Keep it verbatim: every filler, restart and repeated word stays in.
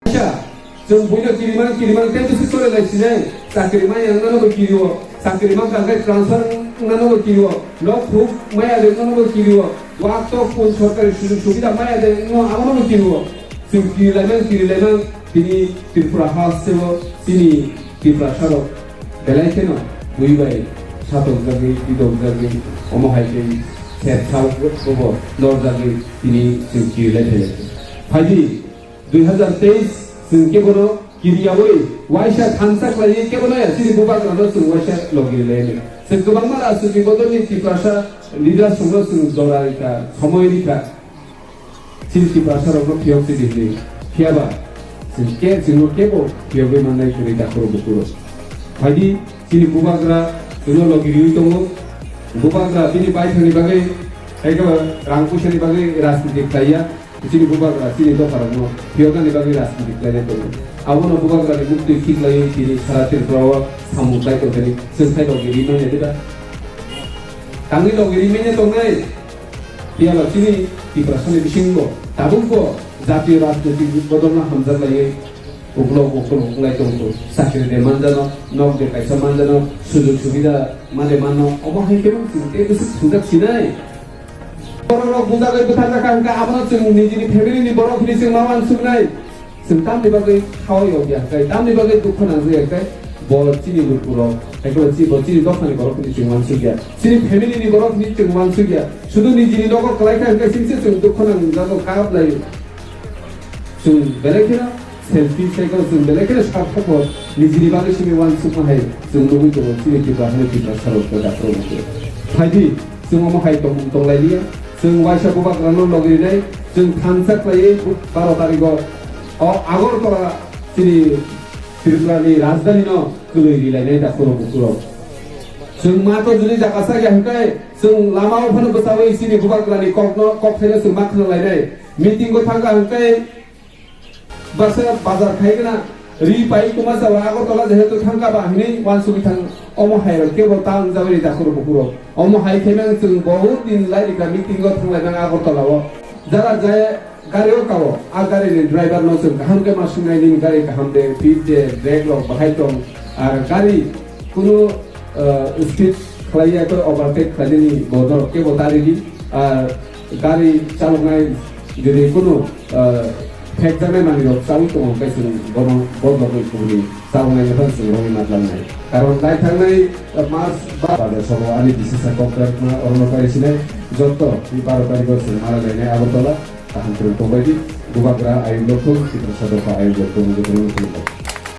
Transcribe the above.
Acha, chwng buino kirimang kirimang tei bisi chole lai sinai, chakri maya wngnano bo kirio, chakri mangkha hwnkhe transfer wngnano bo kirio, nok huk maya de wngnano bo kirio, wak tok kun sorkari sujug subida maya de wngno abono bo kirio. Chwng kiri laimang kiri laimang tini Tripura ha sebo chini Tiprasarok belai kheno bui bai satokjagwi, tidokjagwi, omo hai khe ser sal bobo norjagwi tini chwng kirilai phailai. Phaidi, dui hazar teis chwng kebono kiriyaui waisa thansa khlaiwi kebono ya chini bubagrano chwng waisa logi rilai. Chwng kwbangma rajniti bodolni Tiprasa leaders rokno chwng jora rikha, somoi rikha. Chini Tiprasa rokno phiyok twi di hinwi. Phiyaba chwng ke, chwngno kebo phiyogwi mannai hwnwi dakhoro bukhuro. Phaidi chini bubagra chwngno logi riwi tongo. Bubagra bini baithangni bagwi, tei khe rang puisani bagwi rajniti khlaiya. Chini bubagra chini dopharokno phiyoknani bagwi rajniti khlainai tongo. Abono bubagrani muktwi khiklaiwi tini sara Tripura o samung khlai tongthani chwng khai logi rimanya diba? Tangwi logi rimanya tongnai? Phiyaba chini Tiprasani bisingo tabukbo jatiyo rajnoitik bodolno hamjaklaiwi uklok uklok wnglai tongkhu. Chakri de manjano, nok de kaisa manjano, sujug subida made manno, omo hai khe chwng tei bwswk thwngjak sinai. Borok rok bujagwi bwtharjakha hwnkhe abono chwng nijini family ni borok hinwi chwng ma uansuknai. Chwng tamni bagwi khawai ya hwnkhe, tamni bagwi dukhu nangjak ya hwnkhe, bo chini lukurok, hai khe bo chi-, bo chini dophani borok hinwi chwng uansukya. Chini family ni borok hinwi chwng uansukya. Sudu nijini nogo kwlai kha hwnkhe singse chwng dukhu nangjago, kap lai. Chwng belai kheno selfish, hai khe chwng belai kheno sarthopor, nijini bagwi simi uansukma hai chwng nugwi tongo, chini Tripura hani Tiprasarok khe dakhoro mungkhe. Phaidi, chwng omo hai tongmung tonglailiya, chwng waisa bubagrano logi rinai, chwng thansa khlaiwi baro tarigo o Agartala chini Tripurani rajdanino kwlwi rilainai dakhoro bukhurok. Chwng ma to juni jakasa ya hwnkhe, chwng lama o phano bwchaui chini bubagrani kokno, kok thaino chwng ma khna lainai. Meeting o thangkha hwnkhe, baksa bazar khai gana ri pai kuma jawa Agartala jehetu thangkha ba hinwi uansugwi thang, omo hai rok kebo ta wng jagwi ri dakhoro bukhuro. Omo hai khe mang chwng bahut din lai rikha meeting o thang lai mang Agartala o. Jara jai gari o kao, a gari ni driver no chwng kaham khe ma swngnai nini gari kaham de, fit de, brake rok bahai tong, ar gari kunu, ah, speed khlai ya khe overtake khlai nini bo norok kebo ta ridi, ar gari chaloknai jodi kunu, ah, phekjaknai manwi rok chaui tongo, hwnkhe chwng bono bodlogwi kubuni chaloknai no phano chwng romwi ma tlangnai. Karon lai thangnai, ah, March ba bade sobo ani bisisa complaint ma orono pai sinai jotto ni baro tarikh o chwng mara lainai Agartala, kaham kwrwng tongbai di, bubagra ayuk lokhung, Tiprasa dopha ayuk lokhung, jotono khulumkha.